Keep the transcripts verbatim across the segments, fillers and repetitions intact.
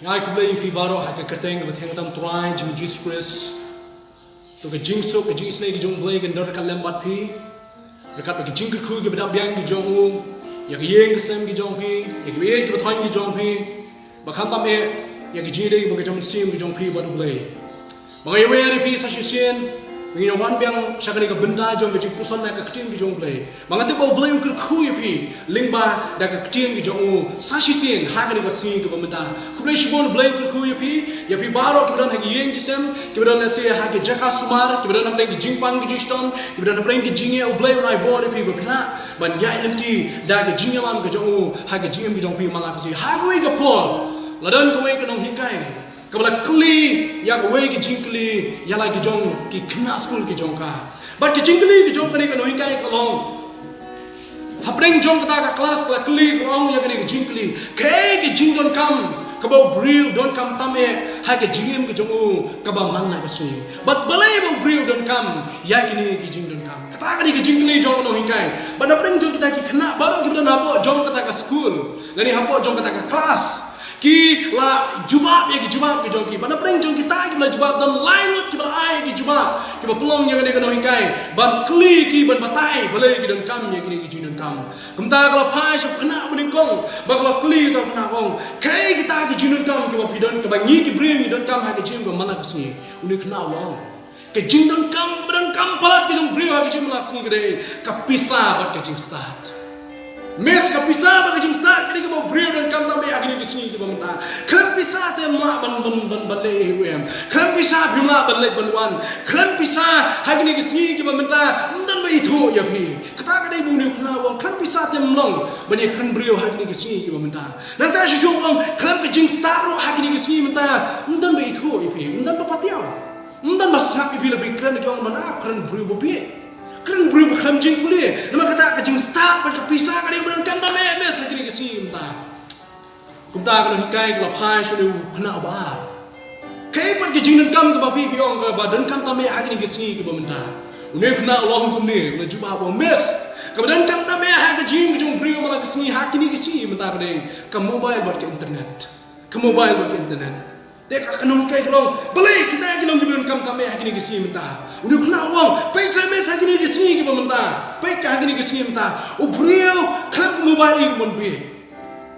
Ai khublei ïa phi baroh ha ka kyrteng kaba thiang tam Trai jong Jisu Khrist. To ka jingsuk ka jingisynei ka jong U Blei kan don ryngkat lem bad phi. Ryngkat bad ka jingkyrkhu kaba dap biang ka jong u ïa ka ïing ka sem ka jong phi, ïa kaba ïeit kaba thoiñ ka jong phi. Bad khamtam eh ïa ka jingïadei bad ka jong mynsiem ka jong phi bad U Blei. Ba nga ïawer ïa phi sa shisien, ba ngin ïa wan biang sha kane ka bynta jong ka jingpuson na ka ktien ka jong U Blei. Ba nga tip ba U Blei un kyrkhu ïa phi lyngba da ka ktien ka jong u sa shisien ha kane ka sngi kaba mynta. Khublei shibun, U Blei un kyrkhu ïa phi, ïa phi baroh kiba don ha ki ïing ki sem, kiba don lehse ha ki jaka sumar, kiba don hapdeng ki jingpang ki jingshitom, kiba don hapdeng ki jingeh, U Blei un ai bor ïa phi ba phi lah ban ïaid lynti da ka jingïalam ka jong u ha ka jingim ka jong phi man la ka sngi. Ha kawei ka por la don kawei ka nonghikai kaba la kylli ïa kawei ka jingkylli ïa la ki jong ki khynnah skul ki jong ka. Bad ka jingkylli ka jong kane ka nonghikai ka long, hapdeng jong kata ka klas ka la kylli, ka ong ïa kane ka jingkylli: Kaei ka jingdonkam kaba u briew donkam tam eh ha ka jingim ka jong u kaba man la ka sngi? Bad balei ba u briew donkam ïa kine ki jingdonkam? Kata ka dei ka jingkylli jong ka nonghikai. Bad hapdeng jong kita ki khynnah baroh kiba don hapoh jong kata ka skul lane hapoh jong kata ka klas, ki la jubab ïa ki jubab ki jong ki. Bad hapdeng jong kita kiba la jubab don lai ngut kiba la ai ïa ki jubab kiba pynlong ïa kane ka nonghikai ban kylli ki, ban batai balei ki donkam ïa kine ki jingdonkam. Kumta ka la phai sha u khynnah ba nyngkong bad ka la kylli uta u khynnah, ka ong: Kaei kita ki jingdonkam kiba phi don, kiba ngi ki briew ngi donkam ha ka jingim kaba man la ka sngi? Une u khynnah u ong: Ka jingdonkam kaba donkam palat ka jong u briew ha ka jingim man la ka sngi ka dei ka pisa bad ka jingstad. Miss, ka pisa bad ka jingstad ka dei kaba u briew donkam tam eh ha kine ki sngi kiba mynta. Khlem pisa te ym lah ban, ban, ban, ban leh ei ei ruh em. Khlem pisa phim lah ban leit ban wan. Khlem pisa ha kine ki sngi kiba mynta ym don ba ithuh ïa phi. Kata ka dei ba une u khynnah u ong. Khlem pisa te ym long ban ïakren briew ha kine ki sngi kiba mynta. Nangta shuh shuh u ong: Khlem ka jingstad ruh ha kine ki sngi mynta ym don ba ithuh ïa phi, ym don ba patiaw. Ym don ba sngap ïa phi lada phi kren, ki ong ba na kren briew ba bieit, kren briew ba khlem jingpule. Namar kata ka jingstad bad ka pisa ka dei ba donkam tam eh, miss, ha kine ki sngi mynta. Kumta ka nonghikai ka la phai sha une u khynnah uba ar. Kaei pat ka jingdonkam kaba phi, phi ong, kaba donkam tam eh ha kine ki sngi kiba mynta? Une u khynnah u la ong kumne, u la jubab u ong: Miss, kaba donkam tam eh ha ka jingim ka jong u briew man la ka sngi ha kine ki sngi mynta ka dei ka mobile bad ka internet. Ka mobile bad ka internet. Te ka nonghikai ka ong: Balei kita ki long kiba donkam tam eh ha kine ki sngi mynta? Une u khynnah u ong: Peit seh, miss, ha kine ki sngi kiba mynta, peit ka ha kine ki sngi mynta, u briew khlem ka mobile um bieit.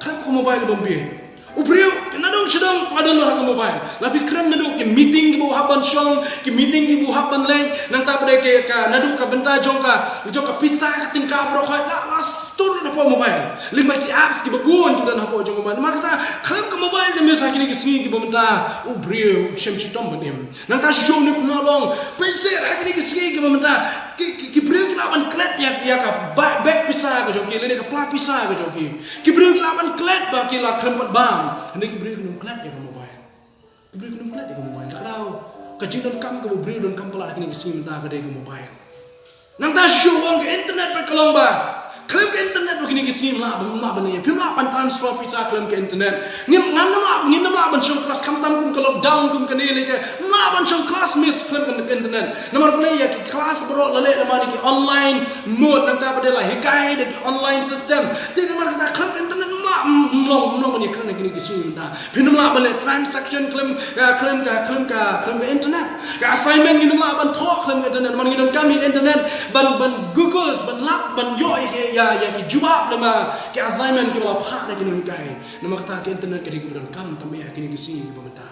Khlem ka mobile um bieit. U briew nadong shadong ka download ha ka mobile. Lada phi kren naduh ki meeting kiba u hap ban shong, ki meeting kiba u hap ban leit, nangta pat de ka, naduh ka bynta jong ka, jong ka pisa, ka tyngka baroh khoit la, la store hapoh mobile. Lyngba ki apps kiba bun kiba don hapoh jong mobile. Namar kata khlem ka mobile te, miss, ha kine ki sngi kiba mynta u briew um shym shitom ban im. Nangta shuh shuh une u khynnah u ong: Peit seh, ha kine ki sngi kiba mynta ki, ki, ki briew ki lah ban klet ïa, ïa ka ba-, bag pisa ka jong ki lane ka pla pisa ka jong ki. Ki briew ki lah ban klet ba ki la khlem pat bam. Hynrei ki briew kim klet ïa ka mobile. Ki briew kim klet ïa ka mobile. Te ka dei ka jingdonkam kaba u briew donkam palat ha kine ki sngi mynta ka dei ka mobile. Nangta shuh shuh u ong: Ka internet pat ka long ba khlem ka internet ruh kine ki sngi ym lah, ym lah ban leh, phim lah ban transfer pisa khlem ka internet. Ngin, ngan ym lah, ngin ym lah ban shong klas, khamtam kum ka lockdown kum kane lei te ym lah ban shong klas, miss, khlem ka internet. Namar balei? Ïa ki klas baroh la leh namar ki online mode, nangta pat de la hikai da ki online system. Te namar kata khlem ka internet ym lah, ym, ym long, ym long ban ïakren ha kine ki sngi mynta. Phin ym lah ban leh transaction khlem, eh, khlem ka, khlem ka, khlem ka internet. Ka assignment ngin ym lah ban thoh khlem ka internet. Namar ngi donkam ïa ka internet ban, ban Google, ban lap, ban ïoh ïa ki, ïa, ïa ki jubab lem bad ki assignment kiba la phah da ki nonghikai. Namar kata ka internet ka dei kaba donkam tam eh ha kine ki sngi kiba mynta.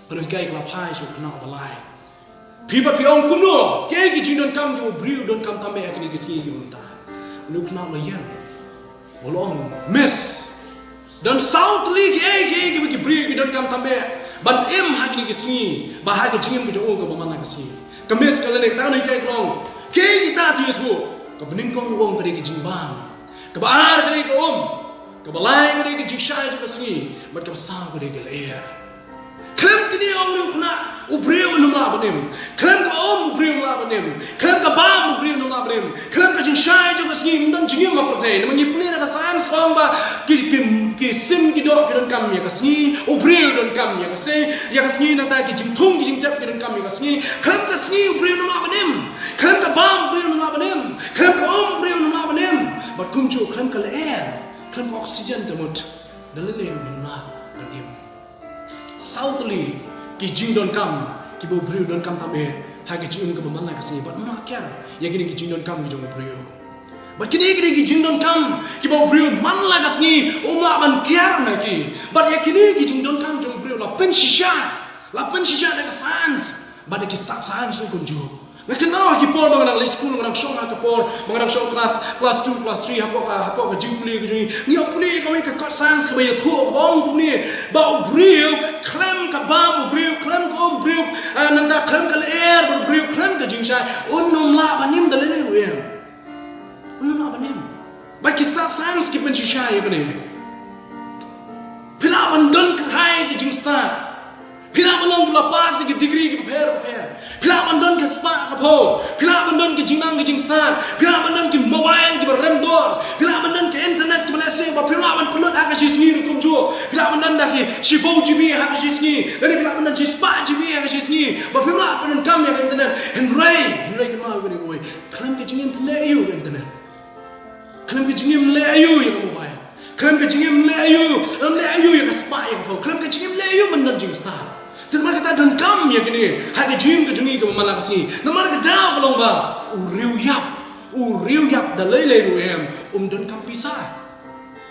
Ka nonghikai ka la phai sha u khynnah uba lai. Phi pat phi ong kumno? Kaei ki jingdonkam kiba u briew donkam tam eh ha kine ki sngi kiba mynta? Une u khynnah u la ïeng, u la ong: Miss, don saw tylli kiei kiei kiba ki briew ki donkam tam eh ban im ha kine ki sngi, ba ha ka jingim ka jong u kaba man la ka sngi. Ka miss ka la leh, kata ka nonghikai ka la ong: Kiei kita, to ïathuh. Kaba nyngkong u ong ka dei ka jingbam. Kaba ar ka dei ka um. Kaba lai ka dei ka jingshai jong ka sngi. Bad kaba saw ka dei ka lyer. Khlem kine, ong une u khynnah, u briew un ym lah ban im. Khlem ka um u briew un ym lah ban im. Khlem ka bam u briew un ym lah ban im. Khlem ka jingshai jong ka sngi ym don jingim ha pyrthei. Namar ngi pule na ka science ka ong ba ki, ki, ki sim ki doh ki donkam ïa ka sngi, u briew donkam ïa ka sngi, ïa ka sngi, nangta ki jingthung ki jingtep ki donkam ïa ka sngi. Khlem ka sngi u briew un ym lah ban im. Khlem ka bam u briew un ym lah ban im. Khlem ka um u briew un ym lah ban im. Bad kumjuh khlem ka lyer, khlem ka oxygen te mut da lei lei ruh ngim lah ban im. Saw tylli ki jingdonkam kiba u briew u donkam tam eh ha ka jingim kaba man la ka sngi, bad um lah kiar ïa kine ki jingdonkam ki jong u briew. Bad kine, kine ki jingdonkam kiba u briew man la ka sngi um lah ban kiar na ki. Bad ïa kine ki jingdonkam jong u briew la pynshisha, la pynshisha da ka science bad da ki stad science ruh kumjuh. Nga kynmaw ha ki por ba nga dang leit skul, nga dang shong ha ka por ba nga dang shong klas, klas two, klas three, hapoh ka, hapoh ka jingpule ka jong ngi, ngi ïa pule ïa kawei ka kot science kaba ïathuh, kaba ong kumne, ba u briew khlem ka bam, u briew khlem ka um, u briew, eh, nangta khlem ka lyer, bad u briew khlem ka jingshai, un ym lah ban im da lei lei ruh em. Un ym lah ban im. Bad ki stad science ki pynshisha ïa kane. Phi lah ban don kyrhai ki jingstad. Phi lah ban long kiba la pass ïa ki degree kiba pher bapher. Phi lah ban don ki spah ka phew. Phi lah ban don ki jingnang ki jingstad. Phi lah ban don ki mobile kiba rem dor. Phi lah ban don ki internet kiba lehse, ba phi lah ban pynlut ha ka shi sngi ruh kumjuh. Phi lah ban don da ki shiphew G B ha ka shi sngi. Lane phi lah ban don shispah G B ha ka shi sngi, ba phi lah ban donkam ïa ka internet. Hynrei, hynrei kynmaw ïa kane kawei. Khlem ka jingim phin leh aïu ïa ka internet? Khlem ka jingim leh aïu ïa ka mobile? Khlem ka jingim leh aïu, em, leh aïu ïa ka spah ïa ka phew? Khlem ka jingim leh aïu ban don jingstad? Te namar kata donkam ïa kine ha ka jingim ka jong ngi kaba man la ka sngi. Namar ka daw ka long ba u riew ïap, u riew ïap da lei lei ruh em um donkam pisa.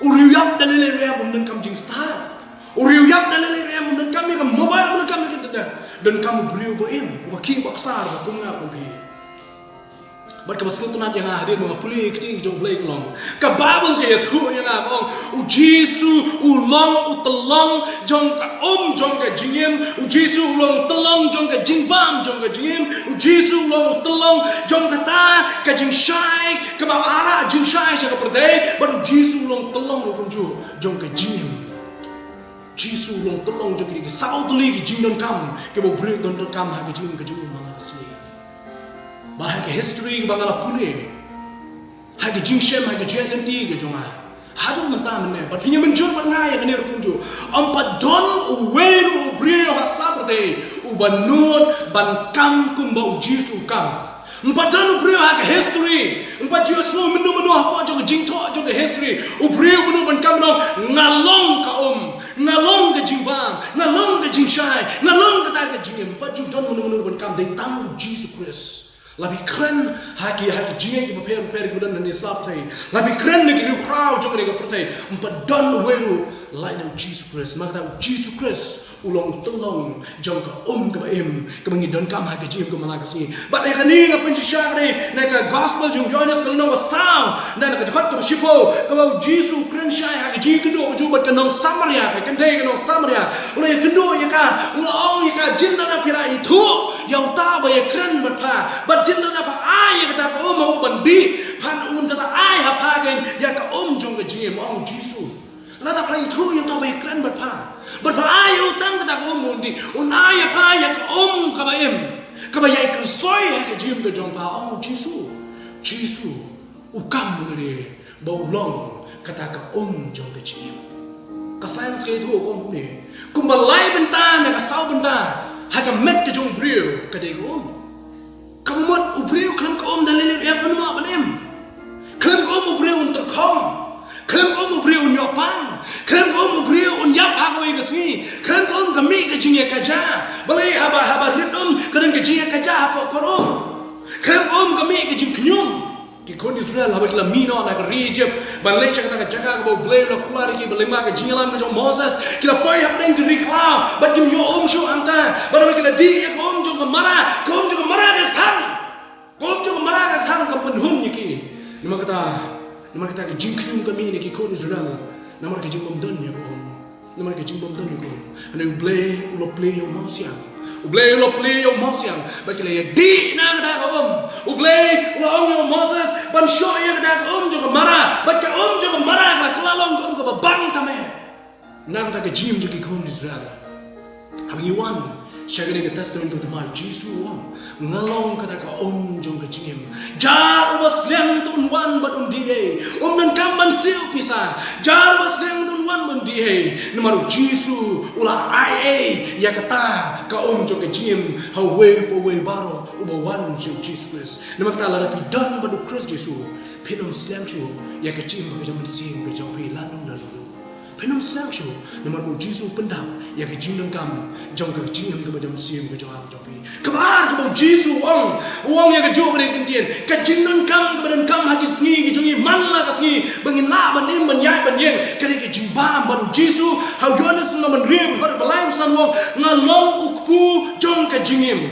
U riew ïap da lei lei ruh em um donkam jingstad. U riew ïap da lei lei ruh em um donkam ïa ka mobile, um donkam ïa ka internet. Donkam u briew ba im, uba khih uba ksar, uba kum nga kum phi. Bad kaba sngewtynnat ïa nga hadien ba nga pule ïa ka ktien jong U Blei ka long, ka Baibl ka ïathuh ïa nga, ka ong, U Jisu u long u tyllong jong ka um jong ka jingim. U Jisu u long u tyllong jong ka jingbam jong ka jingim. U Jisu u long u tyllong jong kata ka jingshai kaba arah jingshai sha ka pyrthei. Bad U Jisu u long u tyllong ruh kumjuh jong ka jingim. Jisu u long u tyllong jong kine ki saw tylli ki jingdonkam kiba u briew u donkam ha ka jingim ka jong u man la ka sngi. Bad ha ka history kaba nga la pule, ha ka jingshem, ha ka jingïaid lynti ka jong nga, haduh mynta mynne, bad phin ïa mynjur bad nga ïa kane ruh kumjuh, ym pat don uwei ruh u briew ha sla pyrthei uba nud ban kam kumba U Jisu u kam. Ym pat don u briew ha ka history, ym pat ju ïohsngew mynno mynno hapoh jong ka jingthoh jong ka history, u briew ba nud ban kam ban ong, nga long ka um, nga long ka jingbam, nga long ka jingshai, nga long kata ka jingim. Ym pat ju don mynno mynno ban kam, dei tang U Jisu Khrist. La phi kren ha ki, ha ki jingngeit kiba pher bapher kiba don hangne sla pyrthei, la phi kren na ki riewkhraw jong kane ka pyrthei, ym pat don uwei ruh lait na U Jisu Khrist. Namar kata U Jisu Khrist u long u tyllong jong ka um kaba im kaba ngi donkam ha ka jingim ka man la ka sngi. Bad ïa kane nga pynshisha kane na ka gospel jong u Ïoannis ka lynnong ba saw, na ka dkhot kaba shiphew, kaba U Jisu u kren shai ha ka jingïakynduh ka jong u bad ka nong Samaria, ka kynthei ka nong Samaria. U la ïakynduh ïa ka, u la ong ïa ka, jin lada phi la ithuh ïa uta ba ïakren bad pha, bad jin lada pha ai ïa kata ka um ha u ban dih, phan un da ai ha pha kein ïa ka um jong ka jingim, ong U Jisu. Lada pha la ithuh ïa uta ba ïakren bad pha, bad pha ai ïa u tang kata ka um un dih, un ai ïa pha ïa ka um kaba im, kaba ïai kyrsoi ha ka jingim ka jong pha, ong U Jisu. Jisu u kam u lade ba u long kata ka um jong ka jingim. Ka science ka ïathuh ka ong kumne, kumba lai bynta na ka saw bynta ha ka met ka jong u briew ka dei ka um. Kaba mut u briew khlem ka um da lei lei ruh em un lah ban im. Khlem ka um u briew un tyrkhong. Khlem ka um u briew un ïoh pang. Khlem ka um u briew un ïap ha kawei ka sngi. Khlem ka um ka mih ka jingïakajia. Balei? Haba, haba rit um ka don ka jingïakajia hapoh kor um. Khlem ka um ka mih ka jingkhñium. Ki khun Israel haba ki la mih noh na ka ri Ijipt ban leit sha kata ka jaka kaba U Blei u la kular ïa ki, ba lyngba ka jingïalam ka jong u Moses, ki la poi hapdeng ka ri khlaw bad kim ïoh um shuh hangta. Bad haba ki la dih ïa ka um jong ka mara, ka um jong ka mara ka kthang. Ka um jong ka mara ka kthang, kam pynhun ïa ki. Namar kata, namar kata ka jingkhñium ka mih na ki khun Israel namar ka jingbym don ïa ka um. Namar ka jingbym don ïa ka um. Hynrei U Blei u la plie ïa u mawsiang. U Blei u la plie ïa u mawsiang ba ki la ïadih na kata ka um. U Blei u la ong ïa u Moses ban shoh ïa kata ka um jong ka mara, bad ka um jong ka mara ka la kylla long ka um kaba bang tam eh na kata ka jingim jong ki khun Israel. Haba ngi wan sha kane ka Testament Kaba Thymmai, Jisu u ong, nga long kata ka um jong ka jingim. Jar uba sliang to un wan bad un dih ei. Um donkam ban siew pisa. Jar uba sliang to un wan bad un dih ei. Namar u Jisu u la ai ei ïa kata ka um jong ka jingim ha uwei pa uwei baroh uba wan sha u Jisu Khrist. Namar kata lada phi don bad u Khrist Jisu, phin ym sliang shuh ïa ka jingim ba ka jingim mynsiem ka jong phi lano lano. Phin ym sngap shuh, namar ba u Jisu u pyndap ïa ka jingdonkam jong ka jingim kaba jam siem ka jong nga ka jong phi. Kaba ar, kaba u Jisu u ong, u ong ïa kajuh ka dei ka ktien, ka jingdonkam kaba donkam ha ki sngi ki jong ngi man la ka sngi ba ngin lah ban im ban ïaid ban ïeng, ka dei ka jingbam. Bad u Jisu ha u Ïoannis lynnong ba hynriew, dkhot ba lai bad san u ong, nga long u kpu jong ka jingim.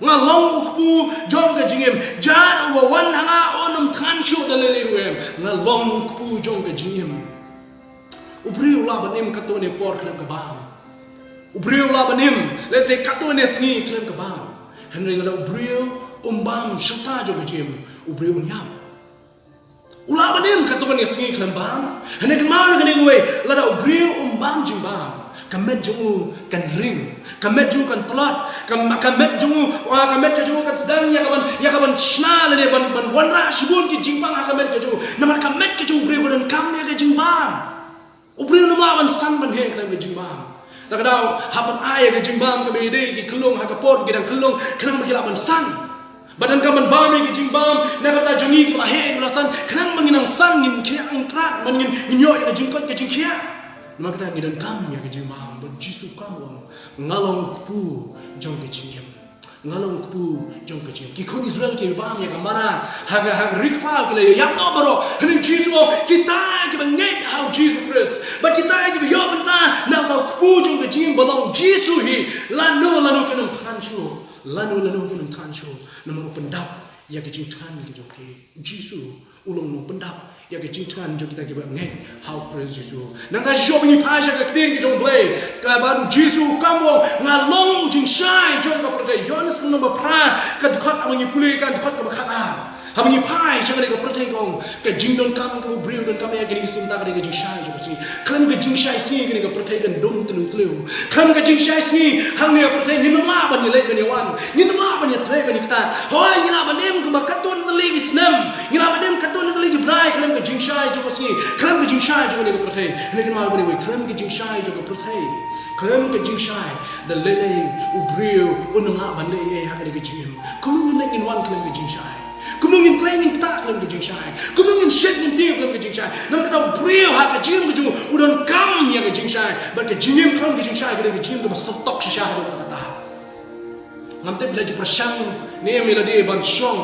Nga long u kpu jong ka jingim. Jar uba wan ha nga un ym thngan shuh da lei lei ruh em. Nga long u kpu jong ka jingim. U briew u lah ban im katto katne por khlem ka bam. U briew u lah ban im, let's say, katto katne sngi khlem ka bam. Hynrei lada u briew um bam shata jong ka jingim, u briew un ïap. U lah ban im katto katne sngi khlem bam. Hynrei kynmaw ïa kane kawei, lada u briew um bam jingbam, ka met jong u kan ring, ka met jong u kan tlot, ka, ka met jong u, ah, ka met ka jong u kan sdang ïa ka ban, ïa ka ban shna lane ban, ban wanrah shibun ki jingpang ha ka met ka jong u. Namar ka met ka jong u briew ka donkam ïa ka jingbam. U briew un ym lah ban san ban heh khlem ka jingbam. Te ka daw hap ban ai ïa ka jingbam kaba ïadei ki khyllung ha ka por ba ki dang khyllung, khnang ba ki lah ban san. Ba donkam ban bam ïa ka jingbam na ka bynta jong ngi kiba la heh kiba la san, khnang ba ngin nang san, ngin khiah ngin krat, ban ngin, ngin ïoh ïa ka jingkoit ka jingkhiah. Namar kata ngi donkam ïa ka jingbam. Bad u Jisu u kam u ong, nga long u kpu jong ka jingim. Nga long u kpu jong ka jingim. Ki khun Israel ki bam ïa ka manna ha ka, ha ka ri khlaw, ki la ïap noh baroh. Hynrei u Jisu u ong, kita kiba ngeit ha u Jisu Khrist, bad kita kiba ïoh bynta na uta u kpu jong ka jingim ba long u Jisu hi, lano lano kin ym thngan shuh. Lano lano kin ym thngan shuh. Namar u pyndap ïa ka jingthngan ka jong ki. U Jisu u long u nongpyndap ïa ka jingthngan jong kita kiba ngeit ha u Khrist Jisu. Nangta shisha ba ngi phai sha ka ktien ka jong U Blei, kaba u Jisu u kam u ong, nga long u jingshai jong ka pyrthei. Ïoannis lynnong ba phra, ka dkhot, haba ngi pule ka dkhot kaba khat ar. Haba ngi phai sha kane ka pyrthei, ka ong, ka jingdonkam kaba u briew u donkam ïa kine ki symta ka dei ka jingshai jong ka sngi. Khlem ka jingshai sngi kane ka pyrthei kan dum tliw tliw. Khlem ka jingshai sngi hangne ha pyrthei ngin ym lah ban ïaleit ban ïawan, ngin ym lah ban ïatrei ban ïaktah. Hooid, ngi lah ban im kumba katto katne tylli ki snem, ngi lah ban im katto katne tylli ki bnai, khlem ka jingshai jong ka sngi, khlem ka jingshai jong kane ka pyrthei. Hynrei kynmaw kane kawei, khlem ka jingshai jong ka pyrthei, khlem ka jingshai, da lei lei u briew un ym lah ban leh ei ei ha kane ka jingim. Kumno ngin leit ngin wan khlem ka jingshai? Kumno ngin trei ngin ktah khlem ka jingshai? Kumno ngin shet ngin tiew khlem ka jingshai? Namar kata u briew ha ka jingim ka jong u, u donkam ïa ka jingshai. Bad ka jingim khlem ka jingshai ka dei ka jingim kaba syrtok shisha haduh katta katta. Ngam tip phi la ju pyrshang ne em ïa lade ban shong,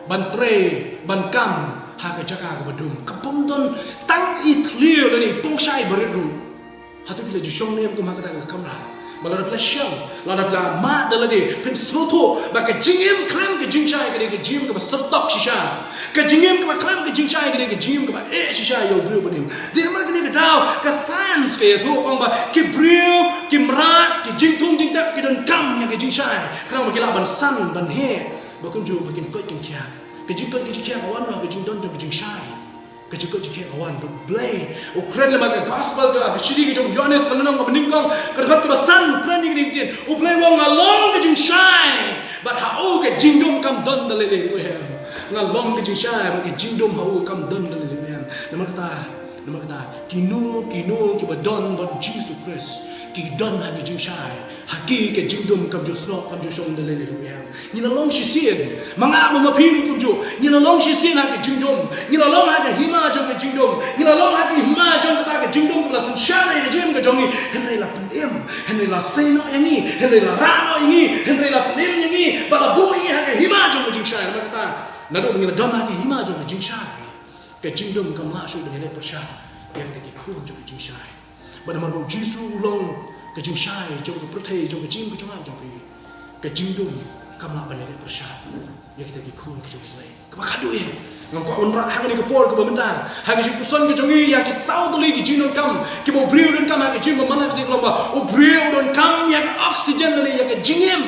ban trei, ban kam ha ka jaka kaba dum, ka bym don tang i thliew lane i pung shai barit ruh. Hato phi la ju shong ne em kum ha kata ka kamra? Ba lada phi la shong, lada phi la mad da lade, phin sngewthuh ba ka jingim khlem ka jingshai ka dei ka jingim kaba syrtok shisha. Ka jingim kaba khlem ka jingshai ka dei ka jingim kaba eh shisha ïa u briew ban im. Dei namar kane ka daw ka science ka ïathuh, ka ong ba ki briew, ki mrad, ki jingthung jingtep ki donkam ïa ka jingshai, khnang ba ki lah ban san, ban heh, ba kumjuh ba kin koit kin khiah. Ka jingkoit ka jingkhiah ka wan na ka jingdon jong ka jingshai. Ka jingkoit jingkhiah ka wan. Bad u Blei u kren lyngba ka gospel, ka, ka shithi ka jong u Ïoannis, ka lynnong kaba nyngkong, ka dkhot kaba san, u kren ïa kane ka ktien. U Blei u ong, nga long ka jingshai, bad ha u ka jingdum kam don da lei lei ruh em. Nga long ka jingshai, bad ka jingdum ha u kam don da lei lei ruh em. Namar kata, namar kata, kino kino kiba don bad u Jisu Khrist ki don ha ka jingshai. Ha ki ka jingdum kam ju snoh, kam ju shong da lei lei ruh em. Ngi la long shisien, ma nga ma phi ruh kumjuh, ngi la long shisien ha ka jingdum, ngi la long ha ka hima jong ka jingdum, ngi la long ha ka hima jong kata ka jingdum kaba la synshar ïa ka jingim ka jong ngi. Hynrei la pynim, hynrei la sei noh ïa ngi, hynrei la rah noh ïa ngi, hynrei la pynim ïa ngi, bad la buh ïa ngi ha ka hima jong ka jingshai. Namar kata, naduh ba ngi la don ha ka hima jong ka jingshai, ka jingdum kam lah shuh ban ïaleh pyrshah ïa kita ki khun jong ka jingshai. Bad namar ba u Jisu u long ka jingshai jong ka pyrthei, jong ka jingim ka jong nga jong phi, ka jingdum kam lah ban ïaleh pyrshah ïa kita ki khun ki jong U Blei. Kaba khadduh ïa, nga kwah ban wanrah ha kane ka por kaba mynta ha ka jingpuson ka jong ngi ïa ki saw tylli ki jingdonkam kiba u briew u donkam ha ka jingim ba man la ka sngi, ka long ba u briew u donkam ïa ka oxygen lane ïa ka jingim.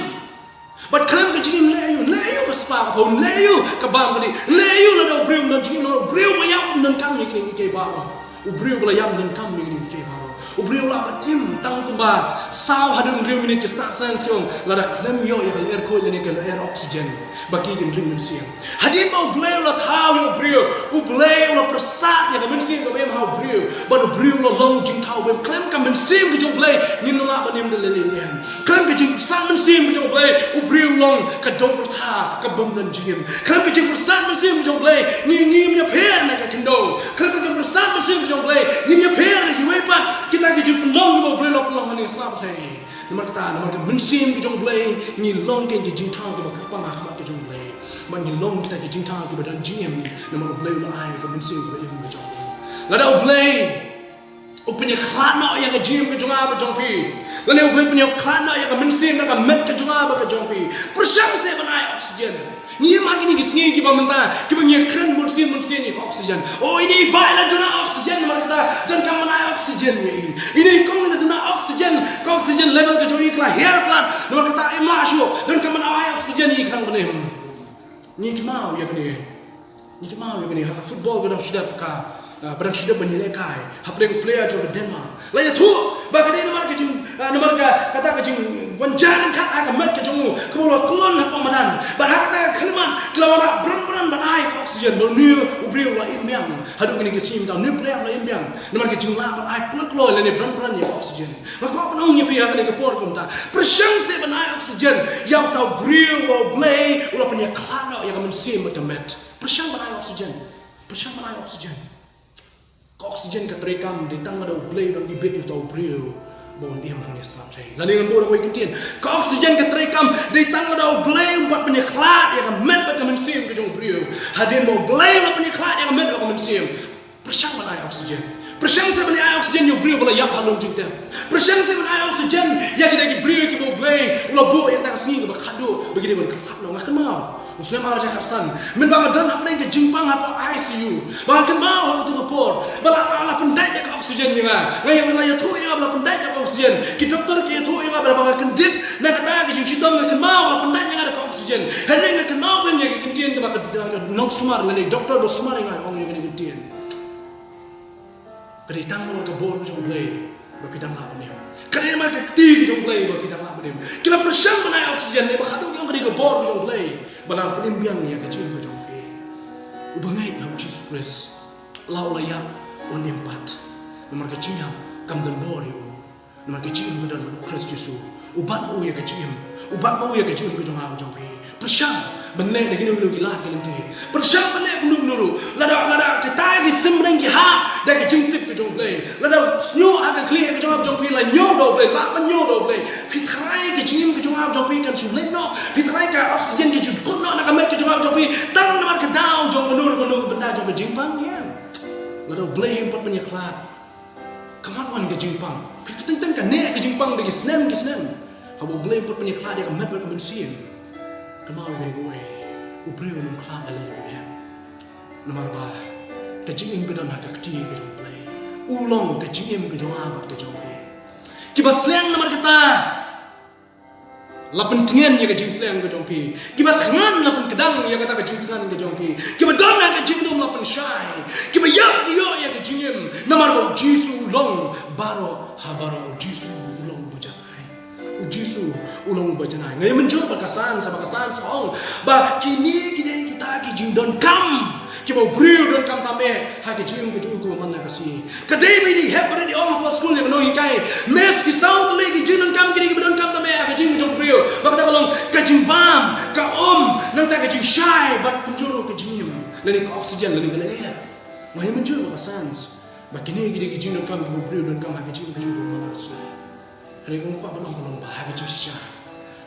Bad khlem ka jingim leh aïu, leh aïu ka spah ka phew, leh aïu ka bam ka dih, leh aïu lada u briew um don jingim, lada u briew ba ïap um donkam ïa kine kiei kiei baroh. U briew ba la ïap um donkam ïa kine kiei kiei baroh. U briew u lah ban im tang kumba saw haduh hynriew minit, ki star science ki ong, lada khlem ïoh ïa ka lyer khuid lane ka lyer oxygen, ba ki kin ring mynsiem. Hadien ba u Blei u la thaw ïa u briew, u Blei u la pyrsad ïa ka mynsiem kaba im ha u briew, bad u briew u la long u jingthaw Khlem ka mynsiem ka jong U Blei ngin lah ban im da lei lei. Khlem ka jingpyrsad mynsiem ka jong U Blei u briew u long ka dewpyrtha kaba ym don jingim. Khlem ka jingpyrsad mynsiem ka jong U Blei ngin, ngin ïapher na ka khyndew. Khlem ka jingpyrsad mynsiem ka jong U Blei ngin ïapher na kiwei pat kita ki jingpynlong kiba U Blei u la pynlong ha kane ka sla pyrthei. Namar kata, namar ka mynsiem ka jong U Blei ngi long ki jingthaw kiba kyrpang ha khmat ka jong U Blei. Bad ngi long kita ki jingthaw kiba don jingim namar U Blei u la ai ka mynsiem kaba im ka jong u. Lada U Blei u pynïakhlad noh ïa ka jingim ka jong nga bad jong phi, lane U Blei u pynïakhlad noh ïa ka mynsiem na ka met ka jong nga bad ka jong phi, pyrshang seh ban ai oxygen. Ngi im ha kine ki sngi kiba mynta kiba ngi ïakren bunsien bunsien ïa ka oxygen. O, ine i bah i la duna oxygen, namar kata donkam ban ai oxygen ïa i. Ine i kong i la duna oxygen, ka oxygen level ka jong i ka la hiar palat, namar kata im lah shuh, donkam ban ai oxygen ïa i khnang ban im. Ngi kynmaw ïa kane. Ngi kynmaw ïa kane ha ka football ba dang shu dep ka, ah, ba dang shu dep ban ïalehkai hapdeng player jong ka Denmark. La ïathuh ba ka dei namar ka jing, ah, namar ka, kata ka jingwan jia ryngkat ha ka met ka jong u kaba u la kyllon hapoh madan. Bad ha kata ka khyllipmat ki la wanrah bran bran ban ai ka oxygen. Bad une u briew u la im biang. Haduh kine ki sngi mynta une u player u la im biang namar ka jinglah ban ai kloi kloi lane bran bran ïa ka oxygen. Nga kwah ban ong ïa phi ha kane ka por kumta, pyrshang seh ban ai oxygen ïa uta u briew ba U Blei u la pynïakhlad noh ïa ka mynsiem bad ka met. Pyrshang ban ai oxygen. Pyrshang ban ai oxygen. Ka oxygen ka treikam dei tang lada U Blei u dang ibit ïa uta u briew ba un im ha kane ka sla pyrthei. Lane ngan buh da kawei ka kyntien, ka oxygen ka treikam dei tang lada U Blei um pat pynïakhlad ïa ka met bad ka mynsiem ka jong u briew. Hadien ba U Blei u la pynïakhlad ïa ka met bad ka mynsiem, pyrshang ban ai oxygen. Pyrshang seh ban ai oxygen ïa u briew ba la ïap ha lum jingtep. Pyrshang seh ban ai oxygen ïa kita ki briew kiba U Blei u la buh ïa kata ka sngi kaba khadduh ba ki dei ban khlad noh. Nga kynmaw u snem ar hajar khatsan, mynba nga don hapdeng ka jingpang hapoh I C U, ba nga kynmaw ha kato ka por ba la, la pyndait ïa ka oxygen ïa nga. Nga ïa, la ïathuh ïa nga ba la pyndait ïa ka oxygen. Ki doktor ki ïathuh ïa nga ba, ba nga kyndit na kata ka jingshitom. Nga kynmaw la pyndait ïa nga da ka oxygen. Hynrei nga kynmaw biang ïa ka kyntien kaba ka, ka nongsumar lane doktor ba sumar ïa nga ong ïa kane ka kyntien. Ka dei tang namar ka bor ka jong U Blei ba phi dang lah ban im. Ka dei namar ka kti ka jong U Blei ba phi dang lah ban im. Ki la pyrshang ban ai oxygen ne ba khadduh ïa ka dei ka bor ka jong U Blei ba la pyn-im biang ïa ka jingim ka jong phi. Uba ngeit ha U Jisu Khrist, la u la ïap un im pat. Namar ka jingïap kam don bor ïa u. Namar ka jingim ka don ha U Khrist Jisu. U bat ma u ïa ka jingim. U bat ma u ïa ka jingim ka jong nga ka jong phi. Pyrshang ban leh da kino kino ki lad ki lynti. Pyrshang ban leh kumno kumno ruh. Lada, lada kita ki sim bneng ki hap da ka jingtip ka jong U Blei, lada sniew ha ka khlieh ka jong nga ka jong phi la ñiew da U Blei, lah ban ñiew da U Blei, phi tharai ka jingim ka jong nga ka jong phi kan shu leit noh? Phi tharai ka oxygen kan shu kut noh na ka met ka jong nga ka jong phi tang namar ka daw jong kano kano ka bynta jong ka jingpang? Ïa, lada U Blei um pat ban ïakhlad, ka wan wan ka jingpang. Ka teng teng ka neh ka jingpang da ki snem ki snem. Haba U Blei um pat pynïakhlad ïa ka met bad ka mynsiem, kynmaw ïa kane kawei, u briew um khlad da lade ruh ïa. Namar ba ka jingim ka don ha ka kti ka jong U Blei. U long ka jingim ka jong nga bad ka jong phi. Kiba sliang namar kata la pyntngen ïa ka jingsliang ka jong ki. Kiba thngan la pynkdang ïa kata ka jingthngan ka jong ki. Kiba don ha ka jingdum la pynshai. Kiba ïap ki ïoh ïa ka jingim. Namar ba U Jisu u long baroh ha baroh. U Jisu u long uba janai. U Jisu u long uba janai. Nga ïa mynjur ba ka science, ba ka science ka ong ba kine ki dei kita ki jingdonkam kiba u briew u donkam tam eh ha ka jingim ka jong u kaba man la ka sngi. Ka dei ba i dei hep ba i dei ong hapoh skul ïa ka nonghikai. Miss, ki saw tylli ki jingdonkam ki dei kiba donkam tam eh ha ka jingim ka jong u briew. Ba kata ka long ka jingbam, ka um, nangta ka jingshai bad kumjuh ruh ka jingim lane ka oxygen lane ka lyer. Nga ïa mynjur ba ka science ba kine ki dei ki jingdonkam kiba u briew u donkam ha ka jingim ka jong u kaba man la ka sngi. Hynrei nga kwah ban ong ka long ba ha ka jingshisha,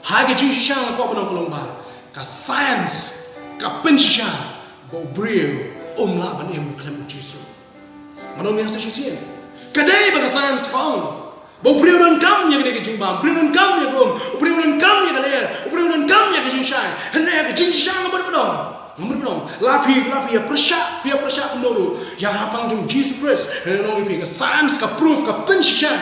ha ka jingshisha nga kwah ban ong ka long ba ka science ka pynshisha ba u briew um lah ban im khlem U Jisu. Nga ong ïa sa shisien, ka dei ba ka science ka ong ba u briew u donkam ïa kane ka jingbam, u briew u donkam ïa ka um, u briew u donkam ïa ka lyer, u briew u donkam ïa ka jingshai. Hynrei ha ka jingshisha nga mut ban ong, nga mut ban ong, la phi, la phi ïa pyrshah, phi ïa pyrshah kumno ruh ïa ha pang jong U Jisu Khrist. Hynrei nga ong ïa phi, ka science ka proof, ka pynshisha,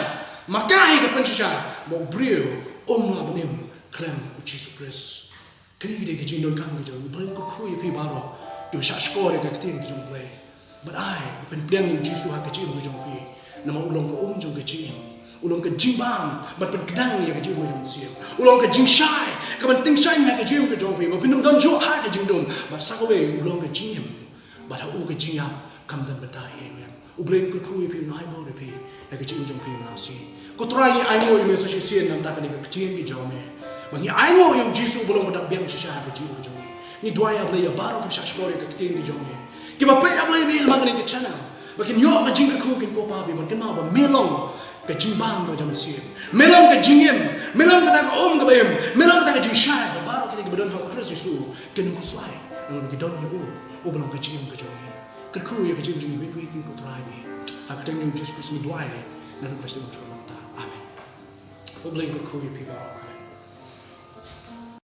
ma ka hi ka pynshisha ba u briew um lah ban im khlem U Jisu Khrist. Kine ki dei ki jingdonkam ki jong U Blei. Kyrkhu ïa phi baroh kiba shah shkor ïa ka ktien ka jong U Blei. Bad ai, pynpdiang ïa U Jisu ha ka jingim ka jong phi. Namar u long ka um jong ka jingim. U long ka jingbam ban pynkdang ïa ka jingim ka jong u Mynsiem. U long ka jingshai kaban tyngshaiñ ha ka jingim ka jong phi ba phin ym don juh ha ka jingdum. Bad sa kawei u long ka jingim. Bad ha u ka jingïap kam don bynta ei ei ruh. U Blei un kyrkhu ïa phi, un ai bor ïa phi. ha ka jingim jong phi mynta shi. Ko Trai, ngi ainguh ïa me sa shisien namar kane ka ktien ka jong me. Ba ngi ainguh ïa u Jisu ba long ba dap biang shisha ha ka jingim jong ngi. Ngi duwai, A Blei, ïa baroh kiba shah shkor ïa ka ktien ka jong me, kiba peit, A Blei, ba ïa lama kane ka channel, ba kin ïoh ka jingkyrkhu, kin kylla bad kin kynmaw ba me long ka jingbam ba jam sien. Me long ka jingim, me long kata ka um kaba im, me long kata ka jingshai ba baroh kine kiba don ha u Khrist Jisu kin ym khuslai, namar ba ki don ïa u, u ba long ka jingim ka jong ngi. Kyrkhu ïa ka jingim jong ngi beit beit, ko Trai, bad ha ka kyrteng jong u Jisu Khrist ngi duwai, ngi kyrkhu, ngi sngewthuh. Amen. U Blei un kyrkhu ïa phi baroh.